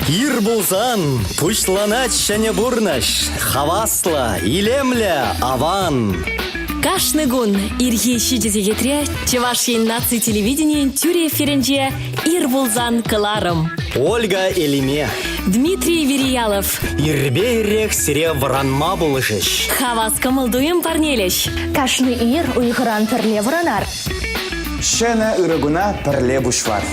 Ир пулсан пуҫланать ҫӗнӗ пурнӑҫ. Хаваслӑ, илемлӗ, аван. Кашни кун ирхи 7 сехетре Чӑваш Ен наци телевиденийӗн тӳрӗ эфирӗнче «Ир пулсан» кӑларӑм. Ольга Элиме. Дмитрий Вериялов. Ирпе ирех сире вӑранма пулӑшӗҫ. Хавас кӑмӑл-туйӑм парнелӗҫ. Кашни ир уйӑхран пӗрле вӑранар. Ҫӗнӗ ырӑ куна пӗрле пуҫлар.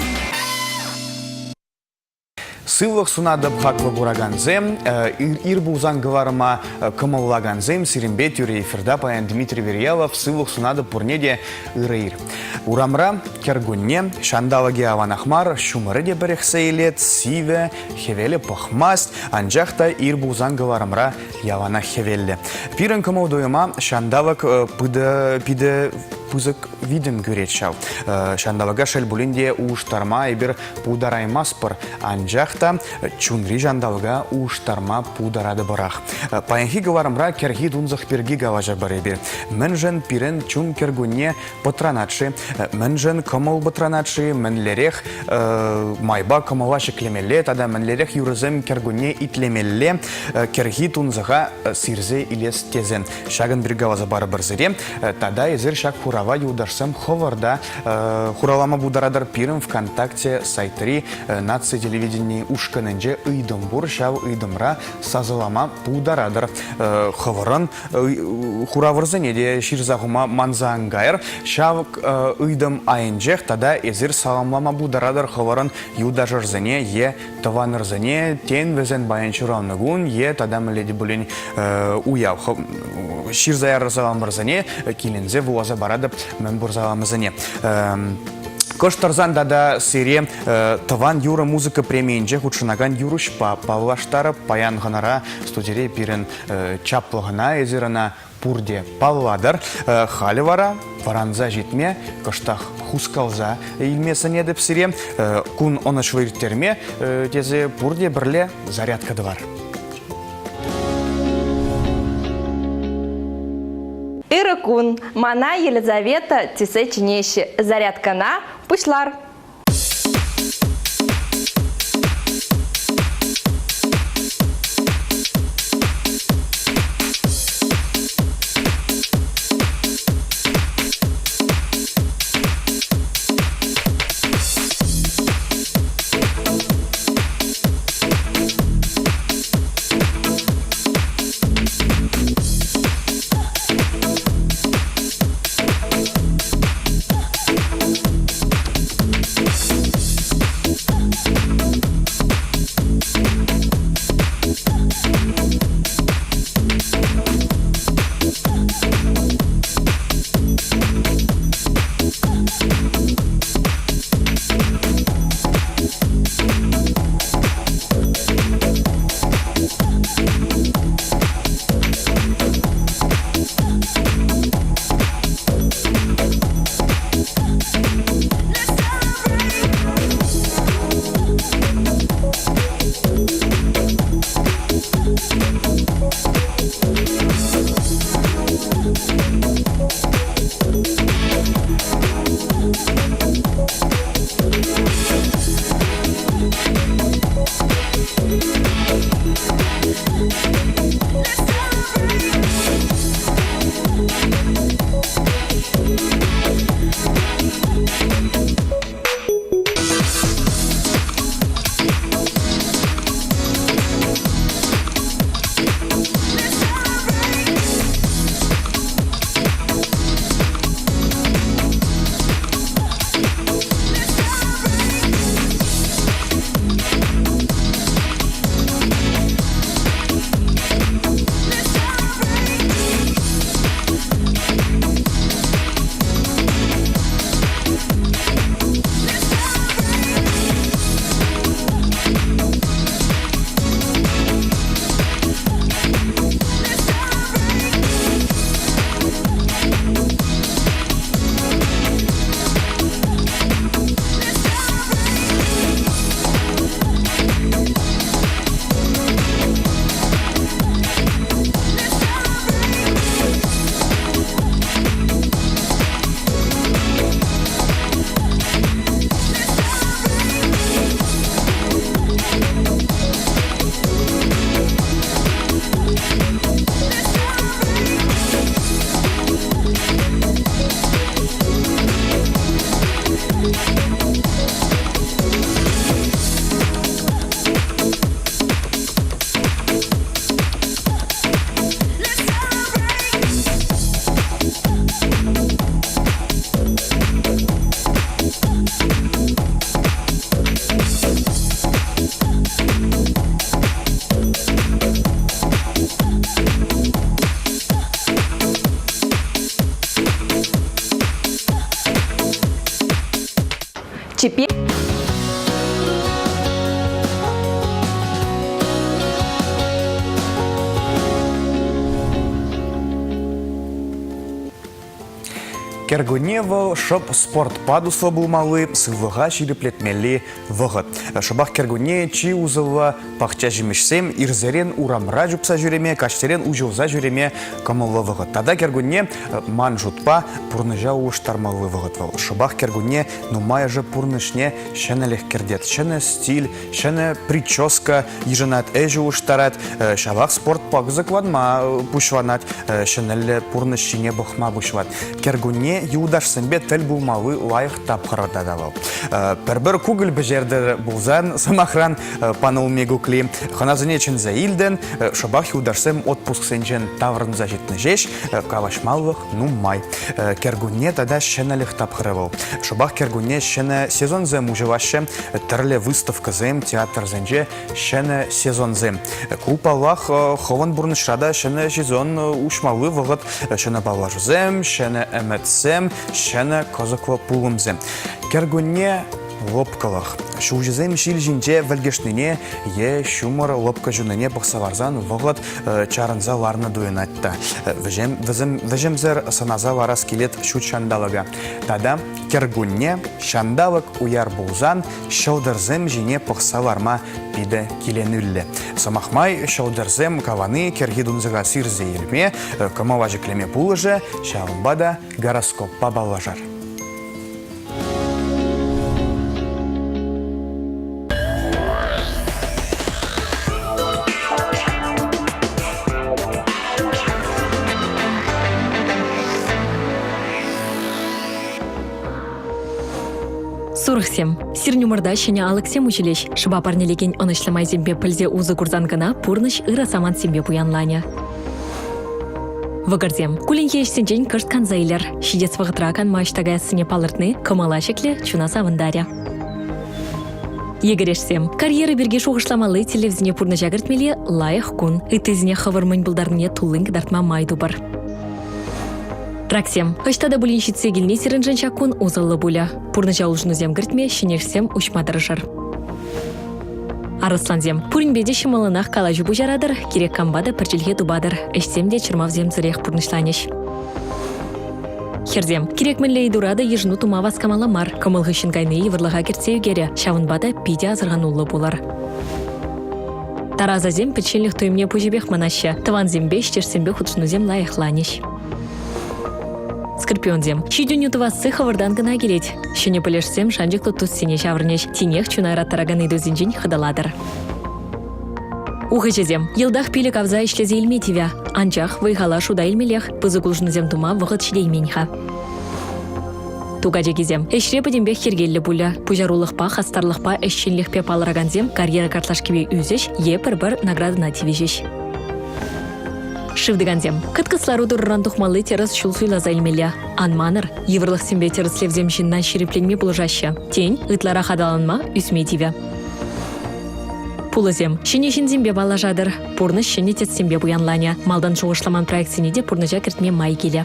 Сывлӑх сунатӑп хаклӑ куракансем, ир пулсан кӑларӑма кӑмӑллакансем сирӗнпе тӳрӗ эфирта паян Дмитрий Верьялов сывлӑх сунатӑп пурне те ырӑ ир. Урамра кӗркунне, ҫанталӑкӗ аванах мар, ҫумӑрӗ те пӗрӗхсе илет, сивӗ, хӗвелӗ пӑхмасть, анчах та ир пулсан кӑларӑмра яланах хӗвеллӗ. Пирӗн кӑмӑл-туйӑма ҫанталӑк питӗ пысӑк витӗм кӳрет ҫав. Ҫанталӑка шел пулин те улӑштарма эпир пултараймастпӑр, анчах та чунри ҫанталӑка улӑштарма пултаратӑпӑрах. Паянхи кӑларӑмра кӗрхи тунсӑх пирки калаҫӑпӑр эпир. Мӗншӗн пирӗн чун кӗркунне пӑтранать-ши? Мӗншӗн кӑмӑл пӑтранать-ши? Мӗнлерех майпа кӑмӑла ҫӗклемелле тата мӗнлерех юрӑсем кӗркунне итлемелле кӗрхи тунсӑха сирсе илес тесен? Ҫакӑн пирки каласа парӑпӑр сире. Тата эсир ҫак хурава юлташсем хӑвӑр та хуралама пултаратӑр. Пирӗн ВКонтакте сайтри наци телевидени ушкӑнӗнче ыйтӑм пур. Ҫав ыйтӑмра сасӑлама пултаратӑр. Хӑвӑрӑн хуравӑрсене те ҫырса хума манса ан кайӑр. Ҫав ыйтӑм айӗнчех тата эсир саламлама пултаратӑр хӑвӑрӑн юлташӑрсене е тӑванӑрсене, тен, вӗсен паян ҫуралнӑ кун е тата мӗнле те пулин уяв ҫырса ярӑр саламӑрсене киленсе вуласа паратӑп мӗнпур саламӗсене. Кӑштӑрсан тата сире тӑван юрӑ музыка премийӗнче хутшӑнакан юрӑҫпа паллаштарӑп. Паян хӑнара студире пирӗн чаплӑ хӑна, эсир ӑна пурте паллатӑр. Халӗ вара вӑранса ҫитме, кӑштах хускалса илме сӗнетӗп сире. Кун ӑнӑҫлӑ ирттерме тесе пурте пӗрле зарядка тӑвар. Ырӑ кун! Мана Елизавета тесе чӗнеҫҫӗ. Зарядкӑна пуҫлар. Чипе Кӗркунне вӑл шӑп спортпа туслӑ пулмалли, сывлӑха ҫирӗплетмелли вӑхӑт. Шӑпах кӗркунне чи усӑллӑ пахча ҫимӗҫсем ирсерен урамра чупса ҫӳреме, каҫсерен уҫӑлса ҫӳреме кӑмӑллӑ вӑхӑт. Тата кӗркунне, ман шутпа, пурнӑҫа улӑштармалли вӑхӑт вӑл. Шӑпах кӗркунне нумайӑшӗ пурнӑҫне ҫӗнӗлӗх кӗртет. Ҫӗнӗ стиль, ҫӗнӗ прическа йышӑнать, ӗҫ улӑштарать. Ҫавах спортпа кӑсӑкланма пуҫланать, ҫӗнӗлле пурнӑҫ ҫине пӑхма пуҫлать. Кӗркунне юлташсемпе тӗл пулмалли лайӑх тапхӑр та вӑл. Пӗр-пӗр кукӑль пӗҫертӗр пулсан, сӑмахран, панулми кукли, хӑнасене чӗнсе илтӗн, шӑпах юлташсем отпусксенчен таврӑнса ҫитнӗ ҫеҫ, калаҫмаллӑх нумай. Кӗркунне тата ҫӗнӗлӗх тапхӑрӗ вӑл. Шӑпах кӗркунне ҫӗнӗ сезонсем уҫӑлаҫҫӗ, тӗрлӗ выставкӑсем, театрсенче ҫӗнӗ сезонсем. Ку, паллах, хӑвӑн пурнӑҫра та ҫӗнӗ сезон уҫмалли вӑхӑт, ҫӗнӗ паллашусем, ҫӗнӗ ӗмӗтсем, ҫӗнӗ кӑсӑклӑ пулӑмсем. Кӗркунне лӑпкӑлӑх. Ҫулҫӑсем ҫил ҫинче вӗлкӗшнине е ҫумӑр лӑпкӑ ҫунине пӑхса ларсан вӑхӑт чарӑнса ларнӑ туйӑнать та. Вӗҫем, вӗсем вӗҫӗмсӗр сӑнаса ларас килет ҫут ҫанталӑка. Тата кӗркунне ҫанталӑк уяр пулсан ҫӑлтӑрсем ҫине пӑхса ларма питӗ киленӳллӗ. Сӑмах май, ҫӑлтӑрсем калани кӗрхи тунсӑха сирсе илме, кӑмӑла ҫӗклеме пулӑшӗ, ҫавӑнпа та гороскоппа паллашар. Сурӑхсем. Сирӗн умӑрта ҫӗнӗ алӑксем уҫӑлӗҫ. Шӑпа парнелекен ӑнӑҫлӑ майсемпе пӗлсе усӑ курсан кӑна пурнӑҫ ырӑ самантсемпе пуянланӗ. Вӑкӑрсем. Кулленхи ӗҫсенчен кӑшт канса илӗр. Ҫитес вӑхӑтра канма ӑҫта каяссине палӑртни кӑмӑла ҫӗклӗ, чуна савӑнтарӗ. Йӗкӗрешсем. Карьера пирки шухӑшламалли тӗллевсене пурнӑҫа кӗртмелли лайӑх кун. Ыттисене хӑвӑр мӗн пултарнине туллин кӑтартма май тупӑр. Раксем. Ӑҫта та пулин ҫитсе килни сирӗншӗн ҫак кун усӑллӑ пулӗ. Пурнӑҫа улшӑнусем кӗртме ҫӗнӗлӗхсем уҫма тӑрӑшӑр. Арӑслансем. Пуринпе те ҫӑмӑллӑнах калаҫу пуҫаратӑр, кирек кампа та пӗр чӗлхе тупатӑр. Ӗҫсем те чӑрмавсемсӗрех пурнӑҫланӗҫ. Хӗрсем, кирек мӗнле ыйтура та йышӑну тума васкамалла мар. Кӑмӑл хыҫҫӑн кайни йывӑрлӑха кӗртсе ӳкерӗ. Ҫавӑнпа та питӗ асӑрхануллӑ пулӑр. Тарасасем пӗчченлӗх туйӑмне пуҫӗпех манаҫҫӗ. Тӑвансемпе, ӗҫтешсемпе хутшӑнусем лайӑхланӗҫ. Скорпионсем. Ҫитӗнӳ тӑвасси хӑвӑртан кӑна килет. Ҫӗнӗ пӗлӗшсем шанчӑклӑ туссене ҫаврӑнӗҫ. Тинех чуна ыраттаракан ыйтусенчен хӑтӑлатӑр. Ухӑҫӑсем. Йӑлтах пилӗк авса ӗҫлесе илме тивӗ. Анчах вӑй-хала шута илмеллех. Пысӑк улшӑнусем тума вӑхӑт ҫитеймен-ха. Тукачекисем. Ӗҫре пӗтӗмпех йӗркеллӗ пулӗ. Пуҫарулӑхпа, хастарлӑхпа, ӗҫченлӗхпе палӑракансем карьера картлашкипе ӳсӗҫ е пӗр-пӗр наградӑна тивӗҫӗҫ. Шыв тӑкансем. Кӑткӑс лару-тӑруран тухмалли тӗрӗс ҫул суйласа илмелле. Ан манӑр, йывӑрлӑхсемпе тӗрӗслевсем ҫынна ҫирӗпленме пулӑшаҫҫӗ. Тен, ытларах аталанма, ӳсме тивӗ. Пулӑсем. Ҫӗнӗ ҫынсемпе паллашатӑр. Пурнӑҫ ҫӗнӗ тӗссемпе пуянланӗ. Малтан шухӑшламан проектсене те пурнӑҫа кӗртме май килӗ.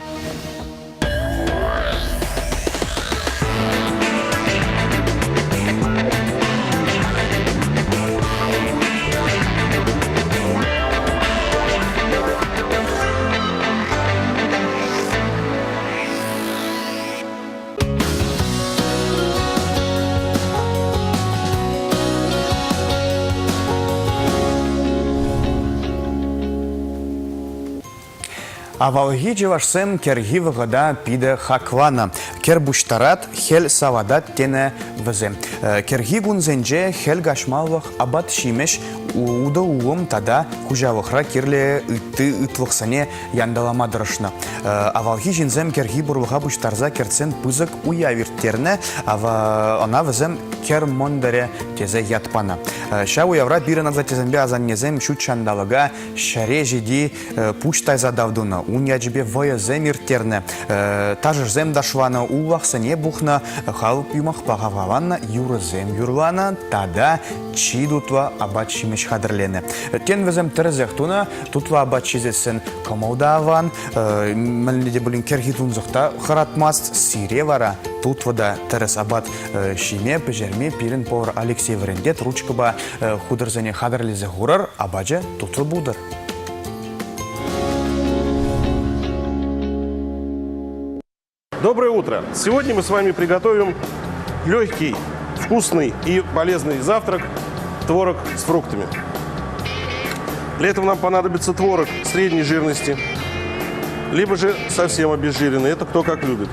Авалхи чӑвашсем кӗрхи вӑхӑта питӗ хакланӑ. Кӗр пуҫтарать, хӗл саватать тенӗ вӗсем. Кӗрхи кунсенче хӗл каҫмалӑх апат-ҫимӗҫ, утӑ-улӑм тата хуҫалӑхра кирлӗ ытти ытлӑхсене янтӑлама тӑрӑшнӑ. Авалхи ҫынсем кӗрхи пурлӑха пуҫтарса кӗртсен пысӑк уяв ирттернӗ, ӑна вӗсем кӗр мӑнтӑрӗ тесе ят панӑ. Ҫав уявра пирӗн асаттесемпе асаннесем ҫут ҫанталӑка ҫӗре ҫити пуҫ тайса тав тунӑ, ун ячӗпе вӑйӑсем ирттернӗ, ташӑсем ташланӑ, улахсене пухнӑ, халӑх юмахпа хавхаланнӑ, юрӑсем юрланӑ тата чи тутлӑ апат-ҫимӗҫ хатӗрленӗ. Тен, вӗсем тӗрӗсех тунӑ, тутлӑ апат ҫисессӗн кӑмӑл та аван, мӗнле те пулин кӗрхи тунсӑх та хӑратмасть, сире вара. Тутлӑ та тӗрӗс апат ҫиме, пӗҫерме пирӗн повар Алексей вӗрентет. Ручкӑпа хутӑрсене хатӗрлесе хурӑр, апачӗ тутлӑ пултӑр. Доброе утро! Сегодня мы с вами приготовим легкий, вкусный и полезный завтрак – творог с фруктами. Для этого нам понадобится творог средней жирности, либо же совсем обезжиренный, это кто как любит.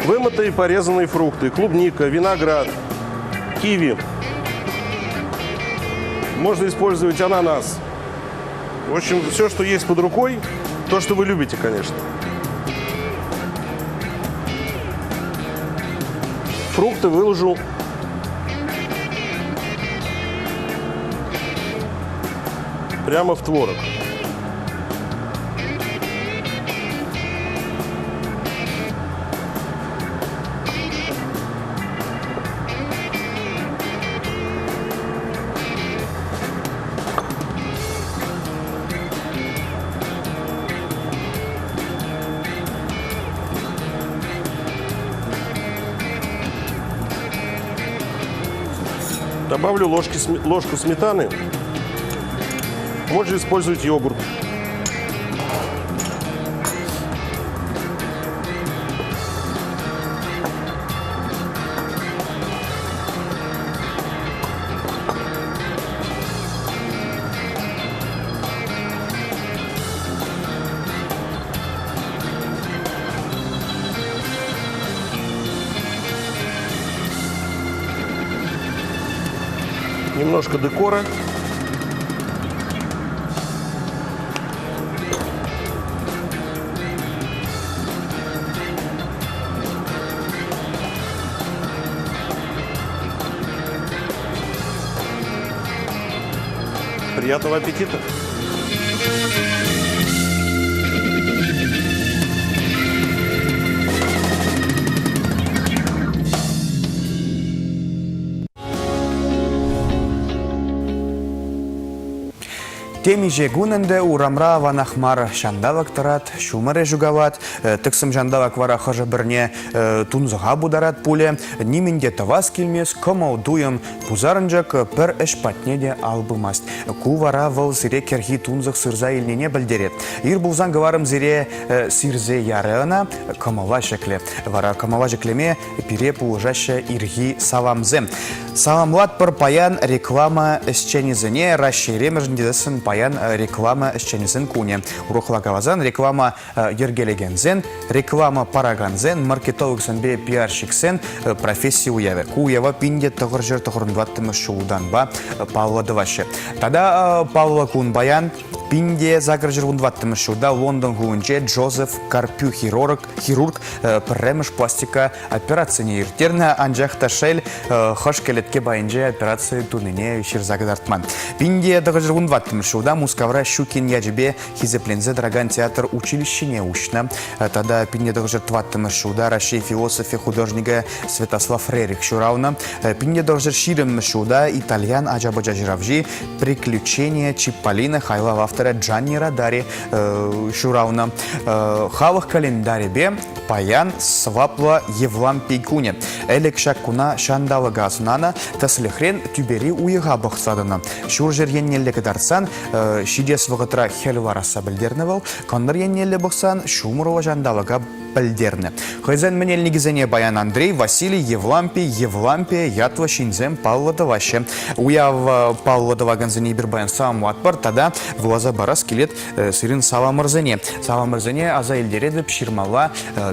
Вымытые и порезанные фрукты, клубника, виноград, киви. Можно использовать ананас. В общем, все, что есть под рукой, то, что вы любите, конечно. Фрукты выложу прямо в творог. Добавлю ложки, ложку сметаны. Можно использовать йогурт. Немножко декора. Приятного аппетита! Темиҫе кун ӗнтӗ урамра аванах мар ҫанталӑк тӑрать, ҫумӑрӗ ҫукалать, тӗксӗм ҫанталӑк вара хӑшӗ-пӗрне тунсӑха путарать пулӗ. Нимӗн те тӑвас килмест, кӑмӑл-туйӑм пусарӑнчӑк, пӗр ӗҫ патне те ал пымасть. Ку вара вӑл сире кӗрхи тунсӑх сырса илнине пӗлтерет. Ир пулсан кӑварӑм сире сирсе ярӗ ӑна, кӑмӑла ҫӗкле. Вара кӑмӑла ҫӗклеме пире пулӑшаҫҫӗ ирхи саламсем. Саламлатпӑр паян реклама ӗҫченӗсене Раҫҫейре мӗншӗн тесессӗн паян реклама ӗҫченӗсен кунӗ. Урӑхла каласан, реклама йӗркелекенсен, реклама паракансен, маркетологсемпе пиарщиксен професси уявӗ. Ку уява 1994 ҫултанпа паллӑ тӑваҫҫӗ. Тата паллӑ кун паян 1814 ҫулта Лондон хулинче Джозеф Карпю хирург, хирург пӗрремӗш пластика Операцине ирттернӗ, анчах та шел, хӑш кӗлетке пайӗнче операци тунине ҫырса кӑтартман. 1914 ҫулта Мускавра Щукин ячӗпе хисепленсе тӑракан театр училищине уҫнӑ. Тата 1904 ҫулта Раҫҫей философи художникӗ Святослав Рерих ҫуралнӑ. 1920 ҫулта итальян ача-пӑча ҫыравҫи «Приключения Чиполлино» хайлав авторӗ Джанни Родари ҫуралнӑ. Халӑх календарӗпе Паян сӑваплӑ Евлампий кунӗ. Ӗлӗк ҫак куна ҫанталӑка сӑнанӑ, тӗслӗхрен тӳпери уйӑха пӑхса тӑнӑ. Ҫурҫӗр еннелле кӑтартсан ҫитес вӑхӑтра хӗл ларасса пӗлтернӗ вӑл, кӑнтӑр еннелле пӑхсан ҫумӑрлӑ ҫанталӑка пӗлтернӗ. Хӑйсен мӗнелникӗсене паян Андрей, Василий, Евлампий, Евлампия ятлӑ ҫынсем паллӑ тӑваҫҫӗ. Уяв паллӑ тӑвакансене эпир паян саламлатпӑр тата вуласа парас килет Сирӗн саламӑрсене. Саламӑрсене аса илтеретӗп ҫырмалла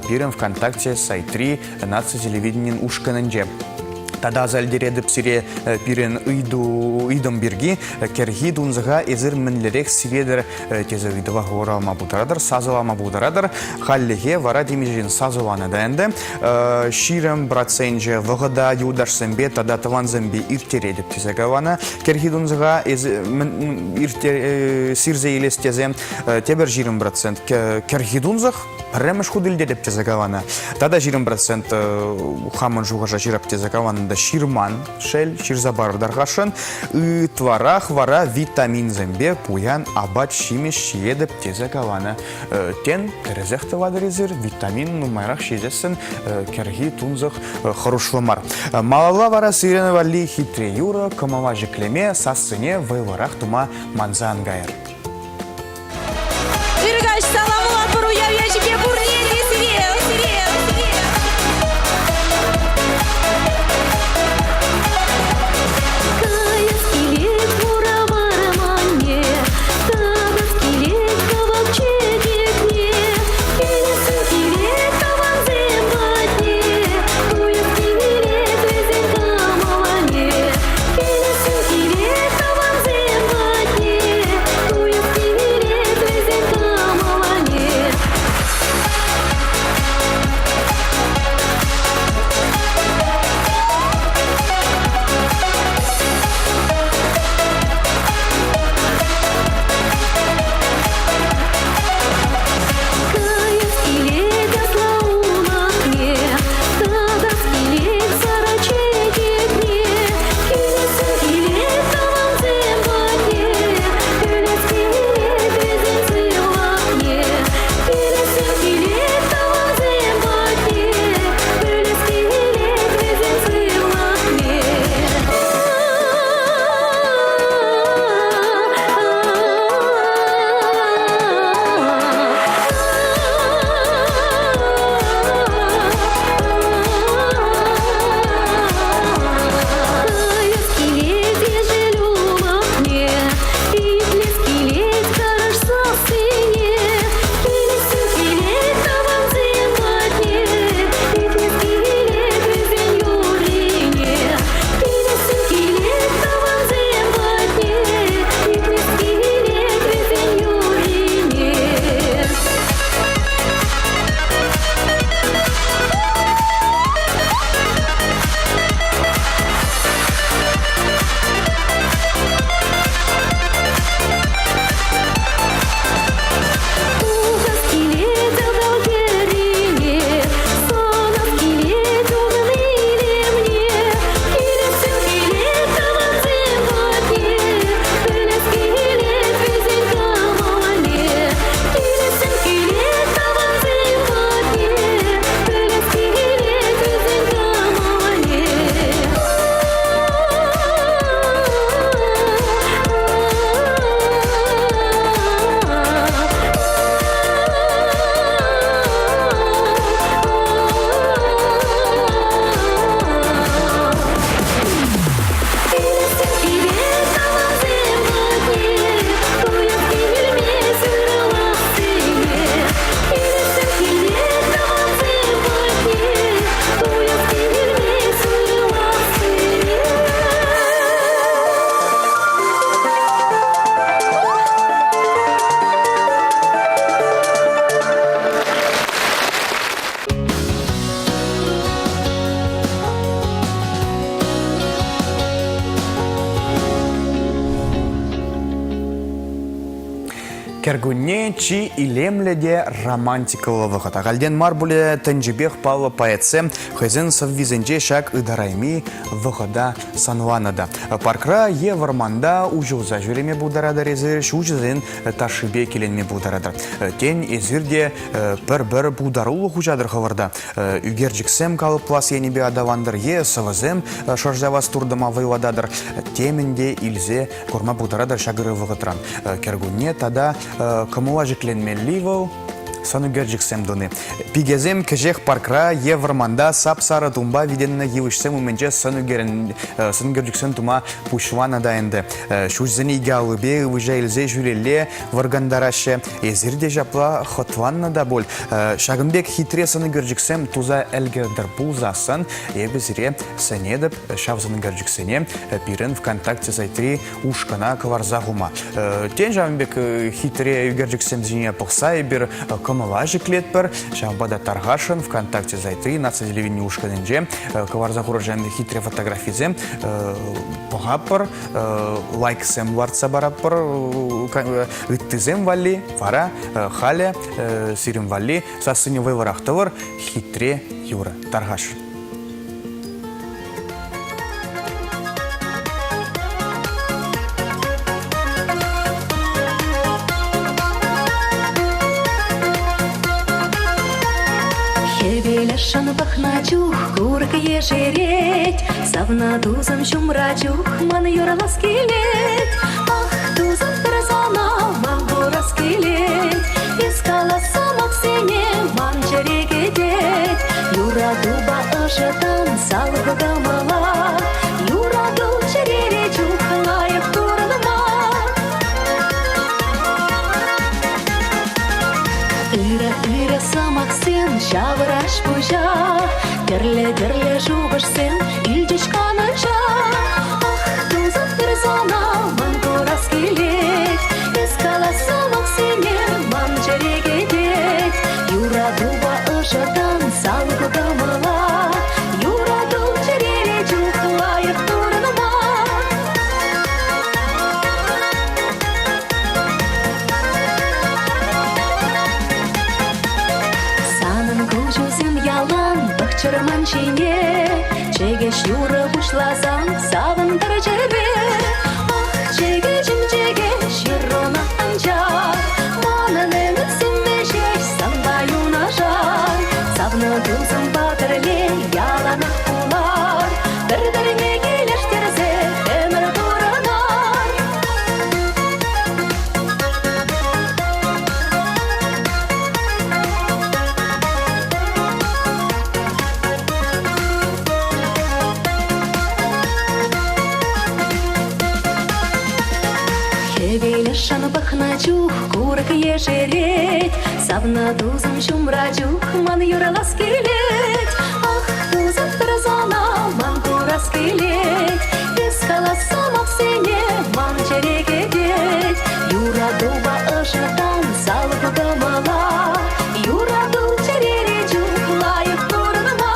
пирӗн ВКонтакте сайтри наци телевиденин ушкӑнӗнче. Тата аса илтеретӗп сире пирӗн ыйту ыйтӑм пирки. Кӗрхи тунсӑха эсир мӗнлерех сиретӗр тесе ыйтӑва хуравлама пултаратӑр, сасӑлама пултаратӑр. Хальлӗхе вара темиҫе ҫын сасӑланӑ та ӗнтӗ. 20 проценчӗ вӑхӑта юлташсемпе тата тӑвансемпе ирттеретӗп тесе каланӑ. Кӗрхи тунсӑха сирсе илес тесе тепӗр 20 процент кӗрхи тунсӑх пӗрремӗш хут илтетӗп тесе каланӑ. Тата 20 процент хамӑн шухӑша ҫырап тесе каланӑ. та ҫырман, шел, ҫырса парӑр тархасшӑн. Ытларах вара витаминсемпе пуян апат-ҫимӗҫ ҫиетӗп тесе каланӑ. Тен, тӗрӗсех тӑватӑр эсир, витамин нумайрах ҫисессӗн кӗрхи тунсӑх хӑрушлӑ мар. Малалла вара сирӗн валли хитре юрӑ, кӑмӑла ҫӗклеме, сассине вӑйлӑрах тума манса ан кайӑр. Ыркаҫ саламлатпӑр уяв ячӗпе пурне те сире! Каяс килет хура вӑрманне, Татас килет кӑвак чечекне, Килессӗм килет тӑвансем патне, Туяс килет вӗсен кӑмӑлне. Килессӗм килет тӑвансем патне, Туяс килет вӗсен кӑмӑлне. Каяс килет асла улӑхне, Татас килет сарӑ чечекне, Килессӗм килет тӑвансем патне, Пӗлес килет вӗсен сывлӑхне. Килессӗм килет тӑвансем патне, Пӗлес килет вӗсен сывлӑхне. Каяс килет ешӗл улӑхне, Итлес килет карӑш сассине, Килессӗм килет тӑвансем патне, Итлес килет вӗсен юррине. Килессӗм килет тӑвансем патне, Итлес килет вӗсен юррине. Тухас килет Атӑл хӗррине, сӑнас килет унӑн илемне. Килессӗм килет тӑвансем патне, пӗлес килет вӗсен кӑмӑлне. Килессӗм килет тӑвансем патне, пӗлес килет вӗсен кӑмӑлне. Килессӗм килет тӑвансем патне, туяс килмест ырӑлӑхсене. Килессӗм килет тӑвансем патне, туяс килмест ырӑлӑхсене. Кӗркунне чи илемлӗ те романтикӑллӑ вӑхӑт. Ахальтен мар пулӗ тӗнчипех паллӑ поэтсем хӑйсен сӑввисенче ҫак ытарайми вӑхӑта сӑнланӑ та. Паркра е вӑрманта уҫӑлса ҫӳреме пултаратӑр эсир, ҫулҫӑсен ташшипе киленме пултаратӑр. Тен, эсир те пӗр-пӗр пултарулӑх уҫатӑр хӑвӑрта. Ӳкерчӗксем калӑплас енӗпе аталантӑр е сӑвӑсем шӑрҫавас туртӑма вӑйлататӑр. Темӗн те илсе курма пултаратӑр ҫак ырӑ вӑхӑтра. Кӗркунне тата кӑмӑла ҫӗкленмелли вӑл сӑн ӳкерчӗксем туни. Пикесем кӗҫех паркра е вӑрманта сап-сарӑ тумпа витӗннӗ йывӑҫсем умӗнче сӑн ӳкерчӗксем тума пуҫланӑ та ӗнтӗ. Ҫулсене икӗ аллипе ывӑҫа илсе ҫӳлелле вӑркӑнтараҫҫӗ. Эсир те ҫапла хӑтланнӑ та пуль. Ҫакӑн пек хитре сӑн ӳкерчӗксем туса ӗлкӗртӗр пулсассӑн эпӗ сире сӗнетӗп ҫав сӑн ӳкерчӗксене пирӗн ВКонтакте сайтри ушкӑна кӑларса хума. Тен, ҫавӑн пек хитре ӳкерчӗксем ҫине пӑхса эпир кӑмӑла ҫӗклетпӗр. Ҫавӑнпа та тархасшӑн ВКонтакте сайтри наци телевидени ушкӑнӗнче кӑларса хуракан хитре фотографисем пӑхатпӑр, лайксем лартса паратпӑр ыттисем валли. Вара халӗ сирӗн валли сассине вӑйлӑрах тӑвӑр, хитре юрӑ. Тархасшӑн. пӑхнӑ чух курӑк ешерет, Савнӑ тусӑм ҫумра чух ман юрлас килет. Ах, тусӑм тӑрсана ман курас килет, Эс калас сӑмахсене ман чӗре кӗтет. Юратупа ӑшӑтан салху кӑмӑла, Юрату чӗрере чух лайӑх пурӑнма. Ырӑ-ырӑ сӑмахсем ҫавӑраҫ пуҫа, Тӗрлӗ-тӗрлӗ шухӑшсем илчӗҫ канӑҫа. Ах, тусӑм пӗр сана ман курас килет, Эс калас сӑмахсене ман чӗре кӗтет. Юратупа ӑшӑтан салху кӑмӑла, Юрату чӗрере чух лайӑх пурӑнма. Санӑн куҫусем ялан пӑхчӑр ман ҫине, Чӗкеҫ юрӑ пуҫласан савӑнтӑр чӗре. Ах, чӗкеҫӗм, чӗкеҫ, юрруна анчах, Манӑн ӗмӗтсемпе ҫеҫ санпа юнашар. Савнӑ тусӑмпа пӗрле яланах пулар, Пӗр-пӗрне килӗштерсе ӗмӗр пурӑнар. Хӗвел ӑшшӑн пӑхнӑ чух курӑк ешерет, Савнӑ тусӑм ҫумра чух ман юрлас килет. Ах, тусӑм тӑрсана ман курас килет, Эс калас сӑмахсене ман чӗре кӗтет. Юратупа ӑшӑтан салху кӑмӑла, Юрату чӗрере чух лайӑх пурӑнма.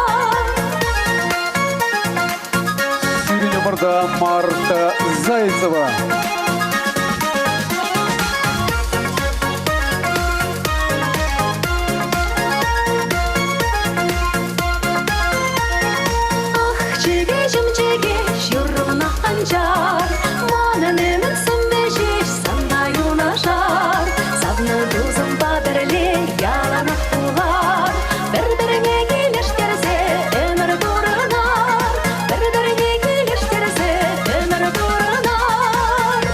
Сирӗн ӑмӑрта Марта Зайцева. Ах, чӗкеҫӗм, чӗкеҫ, юрруна анчах, Манӑн ӗмӗтсемпе ҫеҫ санпа юнашар. Савнӑ тусӑмпа пӗрле яланах пулар, Пӗр-пӗрне килӗштерсе ӗмӗр пурӑнар, Пӗр-пӗрне килӗштерсе ӗмӗр пурӑнар.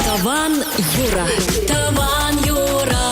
Тӑван юрӑ. Тӑван юрӑ.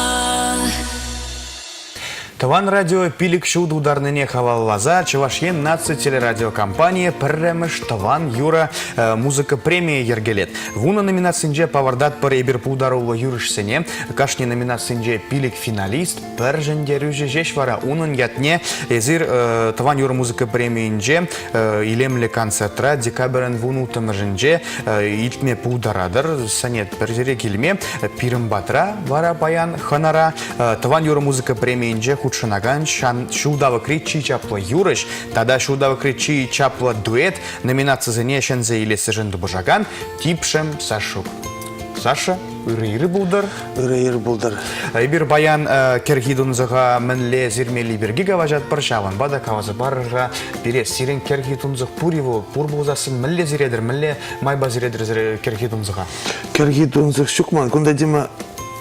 Тӑван радио пилӗк ҫул тултарнине халалласа Чӑваш Ен наци телерадиокомпанийӗ пӗрремӗш Тӑван юрӑ э, музыка премийӗ йӗркелет. Вунӑ номинацинче палӑртатпӑр эпир пултаруллӑ юрӑҫсене. Кашни номинацинче пилӗк финалист, пӗр ҫӗнтерӳҫӗ ҫеҫ вара унӑн ятне эсир э, Тӑван юрӑ музыка премийӗнче э, илемлӗ концертра декабрӗн вунулттӑмӗшӗнче илтме пултаратӑр. Сӗнет пӗр ҫӗре килме. Пирӗн патра вара паян хӑнара Тӑван юрӑ музыка премийӗнче хутшӑнакан ҫулталӑкри чи чаплӑ юрӑҫ тата ҫулталӑкри чи чаплӑ дуэт номинацисене ҫӗнсе илессишӗн тупӑшакан Типшӗм Сашук. Саша, ырӑ ирӗ пултӑр. Ырӑ ир пултӑр. Эпир паян кӗрхи тунсӑха мӗнле сирмелли пирки калаҫатпӑр, ҫавӑнпа та каласа парӑр-ха пире сирӗн кӗрхи тунсӑх пур-и вӑл, пур пулсассӑн мӗнле сиретӗр, мӗнле майпа сиретӗр кӗрхи тунсӑха? Кӗрхи тунсӑх ҫук ман. Кунта Дима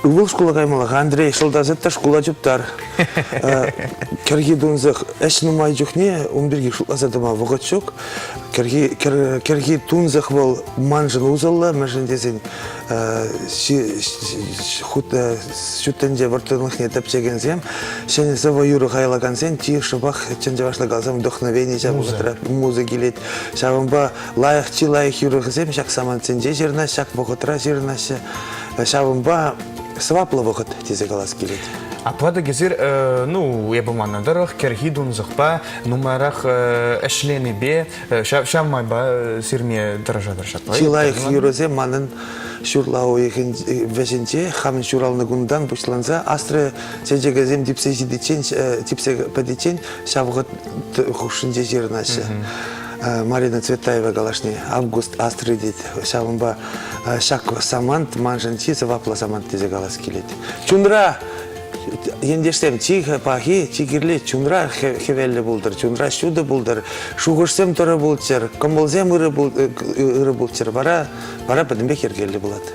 ывӑл шкула каймалла-ха, Андрей шӑлтасӑр та шкула чуптар. Кӗрхи тунсӑх ӗҫ нумай чухне ун пирки шутласа тӑма вӑхӑт ҫук. Кӗрхи, кӗрхи тунсӑх вӑл маншӑн усӑллӑ, мӗншӗн тесен ҫут тӗнче вӑрттӑнлӑхне тӗпчекенсем, ҫӗнӗ сӑвӑ-юрӑ хайлакансен чи шӑпах чӑн чӑвашла каласан вдохновение ҫав вӑхӑтра муза килет. Ҫавӑнпа лайӑх чи лайӑх юрӑсем ҫак самантсенче ҫырӑнаҫҫӗ, ҫак вӑхӑтра ҫырӑнаҫҫӗ. Ҫавӑнпа сӑваплӑ вӑхӑт тесе калас килет. Апла та эсир, ну, эпӗ маннӑ тӑрӑх, кӗрхи тунсӑхпа нумайрах ӗҫленипе ҫав майпа сирме тӑрӑшатӑр ҫапла. Чи лайӑх юрӑсем манӑн ҫурла уйӑхӗн вӗҫӗнче хамӑн ҫуралнӑ кунтан пуҫланса астра чечекӗсем типсе ҫитиччен, типсе пӗтиччен ҫав вӑхӑт хушшинче ҫырӑнаҫҫӗ. Марина Цветаева калашни август астры тет. Ҫавӑнпа ҫак самант маншӑн чи сӑваплӑ самант тесе калас килет. Чунра ентешсем чи пахи, чи кирли чунра хӗвеллӗ пултӑр, чунра ҫутӑ пултӑр, шухӑшсем тӑрӑ пулччӑр, кӑмӑлсем ырӑ пулччӑр, вара вара пӗтӗмпех йӗркеллӗ пулать.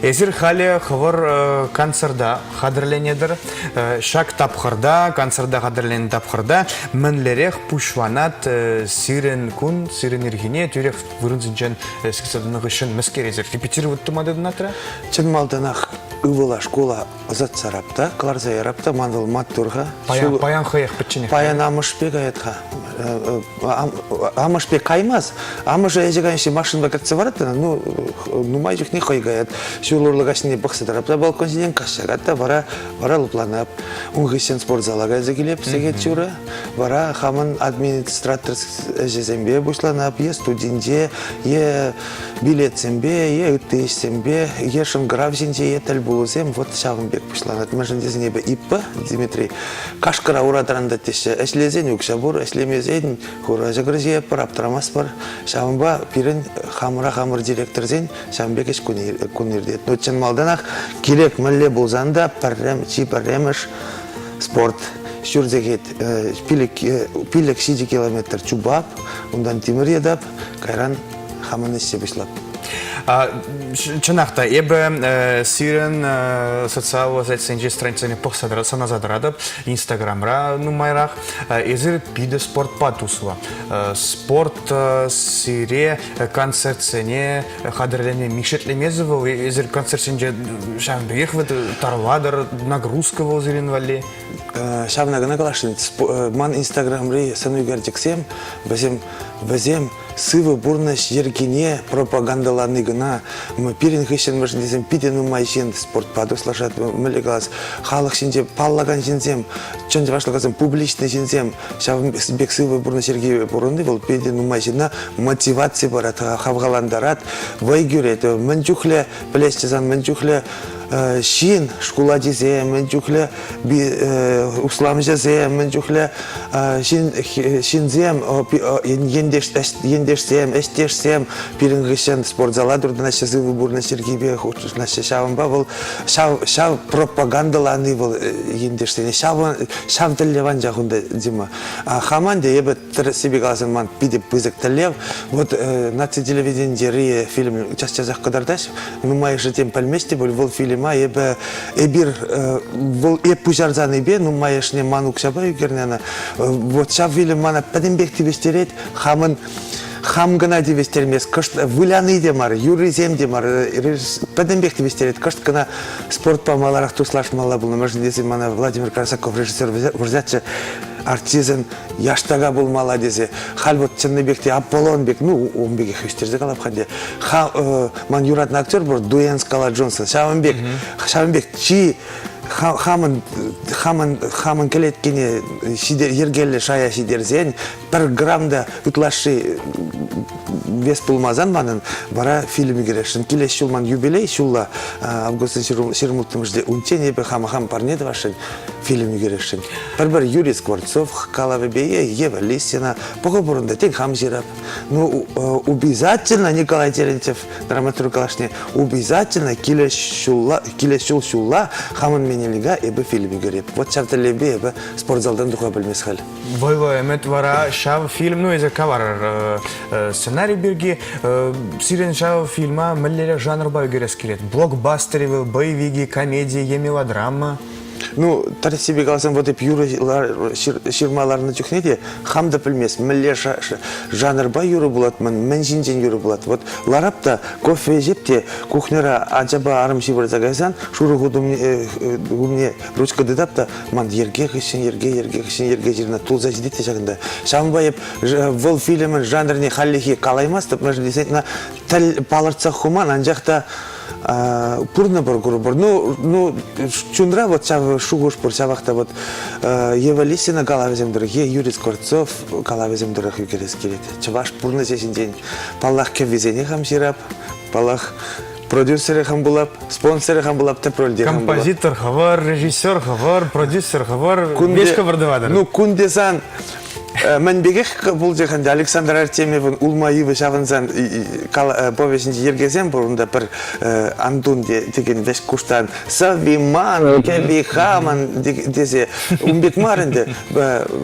Эсир халӗ хӑвӑр концерта хатӗрленетӗр. Ҫак тапхӑрта, концерта хатӗрленнӗ тапхӑрта мӗнлерех пуҫланать сирӗн кун, сирӗн ирхине тӳрех вырӑнсенчен сиксе тӑнӑ хыҫҫӑн мӗскер эсир репетировать тума тытӑнатра? Чӑн малтанах ывӑла шкула ӑсатса рапта, кӑларса ярап та, ман вӑл маттур-ха. Паян, паян хӑех пӗчченех. Паян амӑшпе каять-ха. Амӑшпе каймас. Амӑшӗ ӗҫе кайнӑ машинпа кӗртсе парать та, ну, нумай чухне хӑй каять. Ҫул урлӑ каҫнине пӑхса тӑрап та балкон ҫинчен каҫса та вара, вара лӑпланап. Ун хыҫҫӑн спортзала кайса килеп сехет ҫурӑ. Вара хамӑн администратор ӗҫӗсемпе пуҫланап, е студинче, е билетсемпе, е ытти ӗҫсемпе, е шӑнкӑрав ҫинче, е тӗлпулусем вот ҫавӑн пек пуҫланать. Мӗншӗн тесен эпӗ ИП, Дмитрий, кашкӑра ура тӑрантать теҫҫӗ. Ӗҫлесен укҫа пур, ӗҫлемесен хура ҫӑкӑр ҫиетпӗр, аптӑрамастпӑр. Ҫавӑнпа пирӗн хамӑра хамӑр директорсен ҫавӑн пек ӗҫ кун иртет. Ну, чӑн малтанах кирек мӗнле пулсан та пӗррем, чи пӗрремӗш спорт ҫур сехет 5-ҫичӗ километр чупап, унтан тимӗр йӑтап, кайран хамӑн ӗҫе пуҫлап. Чӑнах та, эпӗ сирӗн социаллӑ сетьсенчи страницӑсене пӑхса сӑнаса тӑратӑп, Инстаграмра нумайрах. Эсир питӗ спортпа туслӑ. Спорт сире концертсене хатӗрленме мишетлемесӗр вӑл, эсир концертсенче ҫавӑн пекех вӗт тарлатӑр, нагрузка вӑл сирӗн валли. Ҫавна кӑна каласшӑн. Ман Инстаграмри сӑнӳкерчӗксем, вӗсем, вӗсем сывӑ пурнӑҫ йӗркине пропагандӑлани кӑна. Пирӗн хыҫҫӑн мӗншӗн тесен питӗ нумай ҫын спортпа туслашать, мӗнле калас, халӑх ҫинче паллакан ҫынсем, чӑн чӑвашла каласан, публичный ҫынсем ҫавӑн пек сывӑ пурнӑҫ йӗрки пурӑнни вӑл питӗ нумай ҫынна мотиваци парать, хавхалантарать, вӑй кӳрет. Мӗн чухлӗ пӗлесчӗ сан, мӗн чухлӗ ҫын, шкул ачисем, мӗн чухлӗ усламҫӑсем, мӗн чухлӗ ҫынсем, ентешсем, ӗҫтешсем пирӗн хыҫҫӑн спортзала туртӑнаҫҫӗ, сывӑ пурнӑҫ йӗркипе хутшӑнаҫҫӗ. Ҫавӑнпа вӑл ҫав, ҫав пропагандӑлани вӑл ентешсене, ҫав, ҫав тӗллев анчах унта, Дима. Хаман те эпӗ тӗрӗссипе каласан ман питӗ пысӑк тӗллев. Вот наци телевиденинче фильм час-часах кӑтартаҫ. Нумайӑшӗ тем пӗлмест те пуль вӑл фильма эпӗ эпир вӑл эп пуҫарсанипе нумайӑшне ман укҫапа ӳкернӗ ӑна. Вот ҫав фильм мана пӗтӗмпех тивӗҫтерет. Хамӑн хам кӑна тивӗҫтермест, кӑшт выляни те мар, юррисем те мар, пӗтӗмпех тивӗҫтерет. Кӑшт кӑна спортпа маларах туслашмалла пулнӑ. Мӗншӗн тесен мана Владимир Карсаков режиссер вӑрҫатчӗ. Артистӑн яштака пулмалла тесе. Халь вот чӑннипех те Аполлон пек, ну, ун пекех ӳстерсе калап-ха ӗнтӗ. Ман юратнӑ актер пур, Дуэн Скала Джонсон. Ҫавӑн пек, ҫавӑн пек чи хамӑн, хамӑн, хамӑн кӗлеткене йӗркеллӗ шая ҫитерсен, пӗр грамм та ытлашши вес пулмасан манӑн вара фильм ӳкересшӗн. Килес ҫул ман юбилей ҫулла августӑн ҫирӗм унччен эпӗ хама хам парне тӑвасшӑн фильм ӳкересшӗн. Пӗр-пӗр Юрий Скворцов калавӗпе е Ева Лисина пӑхӑпӑр унта, тен хам ҫырап. Ну, обязательно Николай Терентьев драматург калашне обязательно килес ҫулла, килес ҫул ҫулла хамӑн менелига эпӗ фильм ӳкереп. Вот ҫав тӗллевпе эпӗ спортзалтан туха пӗлмес халь. Вӑйлӑ ӗмӗт вара ҫав фильм, ну, эсӗ каларӑр сценарий пирки. Сирӗн ҫав фильма мӗнлерех жанрпа ӳкерес килет? Блокбастер-и вӑл, боевик-и, комеди е мелодрама? Ну, тӗрӗссипе каласан, вот эп юрӑ ҫырма ларнӑ чухне те хам та пӗлмест, мӗнле жанрпа юрӑ пулать, мӗн ҫинчен юрӑ пулать. Вот ларап та кофе ӗҫеп те кухньӑра ачапа арӑм ҫывӑрса кайсан шурӑ хут умне ручка тытап та ман йӗрке хыҫҫӑн йӗрке, йӗрке хыҫҫӑн йӗрке ҫырнӑ тулса ҫитет те ҫакӑнта. Ҫавӑнпа эп вӑл фильмӑн жанрне хальлӗхе калаймастӑп, мӗншӗн тесен ӑна тӗл палӑртса хуман, анчах та. Пурнӑпӑр курӑпӑр. Ну, ну, чунра вот ҫав шухӑш пур, ҫавах та вот Ева Лисина калавӗсем тӑрӑх е Юрий Скворцов калавӗсем тӑрӑх ӳкерес килет. Чӑваш пурнӑҫӗ ҫинчен, паллах, кӗввисене хам ҫырап, паллах, продюсерӗ хам пулап, спонсорӗ хам пулап, тӗп рольте хам пулап. Композитор хӑвӑр, режиссер хӑвӑр, продюсер хӑвӑр, веҫ хӑвӑр тӑватӑр. Ну, кун тесен Мӗн пекех пулчӗ ӗнтӗ Александр Артемьевӑн «Улма йывӑҫ ҫавӑнсан» повеҫӗнчи йӗркесем пур. Унта пӗр Антун текен вӗҫ куштан «Сӑвви ман, кӗвви хамӑн» тесе ун пек мар ӗнтӗ.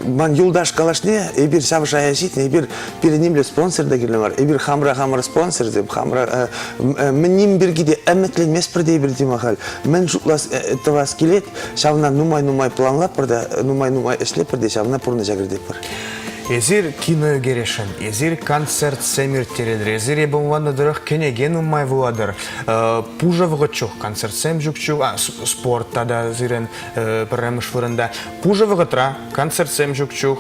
Ман юлташ калашне эпир ҫав шая ҫитнӗ, эпир пирӗн нимле спонсор та кирлӗ мар. Эпир хамра хамӑр спонсорсем, хамра мӗн ним пирки те ӗмӗтленместпӗр те эпир Дима халь. Мӗн шутлас тӑвас килет, Ҫавна нумай-нумай планлатпӑр та, нумай-нумай ӗҫлетпӗр те ҫавна пурнӑҫа кӗртетпӗр. Эсир кино ӳкересшӗн, эсир концертсем ирттеретӗр, эсир эпӗ ӑнланнӑ тӑрӑх кӗнеке нумай вулатӑр. Пушӑ вӑхӑт чух концертсем ҫук чух, спорт тата сирӗн пӗрремӗш вырӑнта. Пушӑ вӑхӑтра концертсем ҫук чух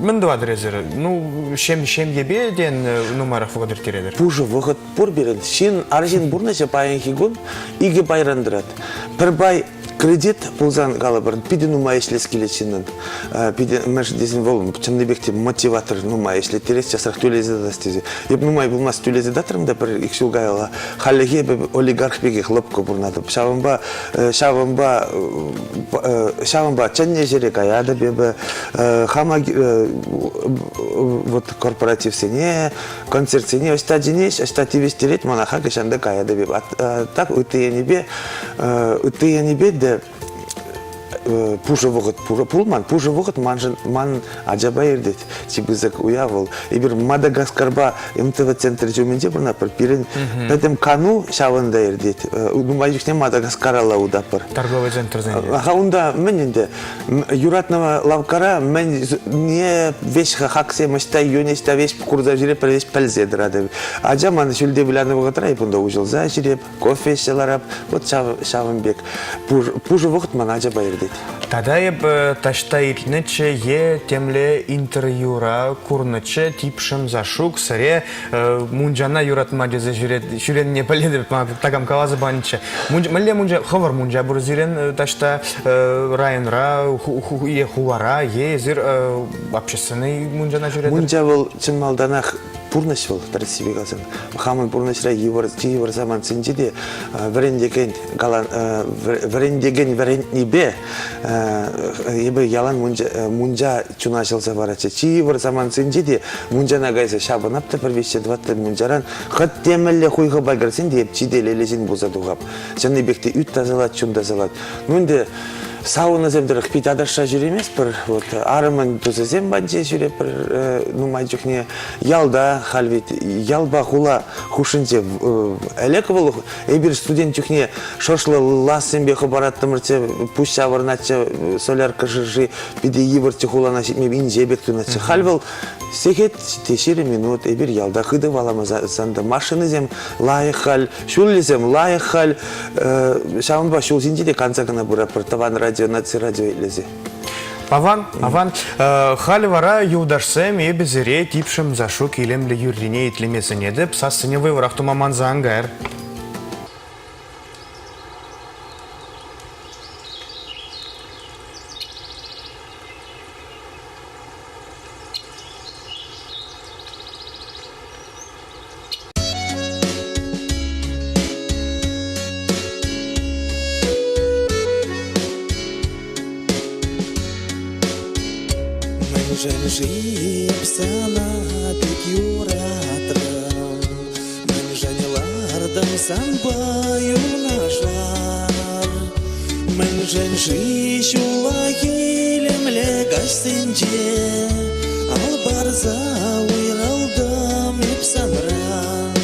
мӗн тӑватӑр эсир? Ну, ҫемьепе тен нумайрах вӑхӑт ирттеретӗр? Пушӑ вӑхӑт пур пирӗн. Ҫын, арҫын пурнӑҫӗ паянхи кун икӗ пайран тӑрать. Пӗр пай кредит пулсан, калӑпӑр, питӗ нумай ӗҫлес килет ҫыннӑн. Питӗ, мӗншӗн тесен вӑл чӑннипех те мотиватор нумай ӗҫлеттерес, часрах тӳлесе татас тесе. Эп нумай пулмасть тӳлесе татрӑм та пӗр ик ҫул каялла. Хальлӗхе эпӗ олигарх пекех лӑпкӑ пурӑнатӑп. Ҫавӑнпа, ҫавӑнпа, ҫавӑнпа чӗннӗ ҫӗре каятӑп эпӗ. Хама вот корпоративсене, концертсене ӑҫта чӗнеҫ, ӑҫта тивӗҫтерет мана хакӗ ҫанта каятӑп эп. Так ытти енӗпе ытти енӗпе те пушӑ вӑхӑт пулман. Пушӑ вӑхӑт маншӑн ман ачапа иртет. Чи пысӑк уяв вӑл. Эпир Мадагаскарпа МТВ центр ҫумӗнче пурӑнатпӑр. Пирӗн пӗтӗм кану ҫавӑнта иртет. Нумай чухне Мадагаскаралла утатпӑр. Торговый центрсенче. Аха, унта мӗн ӗнтӗ? Юратнӑ лавккара мӗн не веҫ хаксем ӑҫта йӳнӗ, ӑҫта веҫ курса ҫӳреп, веҫ пӗлсе тӑратӑп. Ача ман ҫӳлте вылянӑ вӑхӑтра эп унта уҫӑлса ҫӳреп, кофе ӗҫсе ларап. Вот ҫавӑн пек. Пушӑ вӑхӑт ман ачапа иртет. Тата эп таҫта илтнӗччӗ е темле интервьюра курнӑччӗ типшӗм Сашук сӗре мунчана юратма тесе ҫӳренине пӗлетӗп, мана такам каласа панӑччӗ. Мӗнле мунча, хӑвӑр мунча пур сирӗн таҫта районра е хулара, е эсир общественный мунчана ҫӳретӗр? Мунча вӑл чӑн малтанах пурнӑҫ вӑл, тӗрӗссипе каласан. Хамӑн пурнӑҫра йывӑр, чи йывӑр самантсенче те вӗрентекен вӗрентекен вӗрентнипе эпӗ ялан мунча чуна ҫӑлса паратчӗ. Чи йывӑр самантсенче те мунчана кайса ҫапӑнап та пӗр виҫҫе тӑваттӑ мунчаран хӑть темӗнле хуйхӑпа кӗрсен те эп чи телейлӗ ҫын пулса тухап. Чӑннипех те ӳт тасалать, чун тасалать. Ну ӗнтӗ саунӑсем тӑрӑх пит аташса ҫӳреместпӗр. Вот арӑмӑн тусӗсем патӗнче ҫӳретпӗр нумай чухне. Ялта халь ведь ялпа хула хушшинче ӗлӗк вӑл эпир студент чухне шӑршлӑ лассемпе хӑпараттӑмӑрччӗ, пуҫ ҫавӑрӑнатчӗ, солярка шӑрши питӗ йывӑрччӗ хулана ҫитме инҫе пек туйӑнатчӗ. Халь вӑл сехет те 20 минут эпир ялта хытӑ валамасан та машинӑсем лайӑх халь, ҫуллисем лайӑх халь. Ҫавӑнпа ҫул ҫинче те канса кӑна пыратпӑр тӑван радио, наци радио итлесе. Аван, аван. Халь вара юлташсем эпӗ сире типшӗм Сашук илемлӗ юррине итлеме сӗнетӗп. Сассине вӑйлӑрах тума манса ан кайӑр. Мӗншӗн-ши эп сана пит юратрӑм? Мӗншӗн лартӑм санпа юнашар? Мӗншӗн-ши ҫулла илемлӗ каҫсенче Ал парса уйрӑлтӑм эп санран?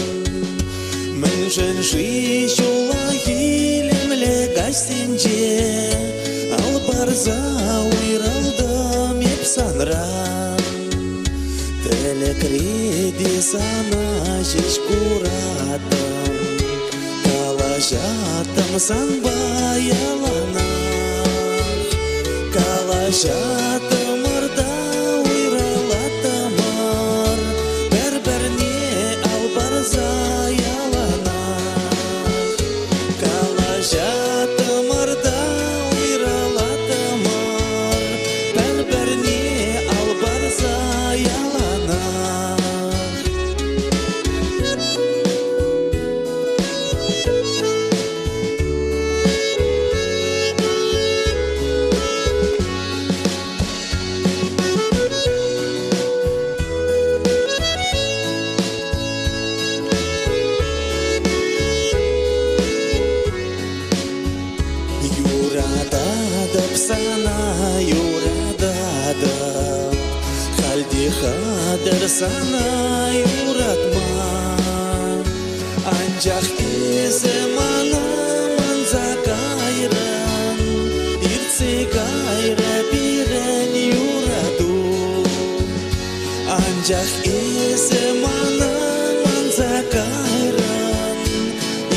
Мӗншӗн-ши ҫулла илемлӗ каҫсенче Ал парса уйрӑлтӑм эп санран? Тӗлӗкре те сана ҫеҫ куратӑм, Калаҫаттӑм санпа яланах. Калаҫаттӑмӑр та уйрӑлаттӑмӑр, Пӗр-пӗрне ал парса яланах. хатӗр сана юратма. Анчах эсӗ мана манса кайрӑн, иртсе кайрӗ пирӗн юрату. Анчах эсӗ мана манса кайрӑн,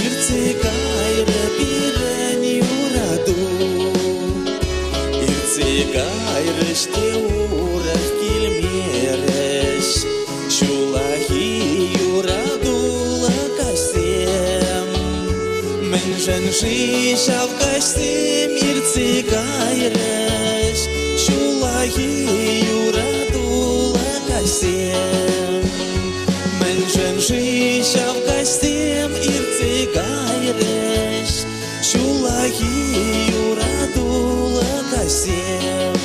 иртсе кайрӗ пирӗн юрату. Иртсе кайрӗҫ те урӑх килмерӗҫ, ҫуллахи юратуллӑ каҫсем. Мӗншӗн-ши ҫав каҫсем иртсе кайрӗҫ, ҫуллахи юратуллӑ каҫсем? Мӗншӗн-ши ҫав каҫсем иртсе кайрӗҫ, ҫуллахи юратуллӑ каҫсем?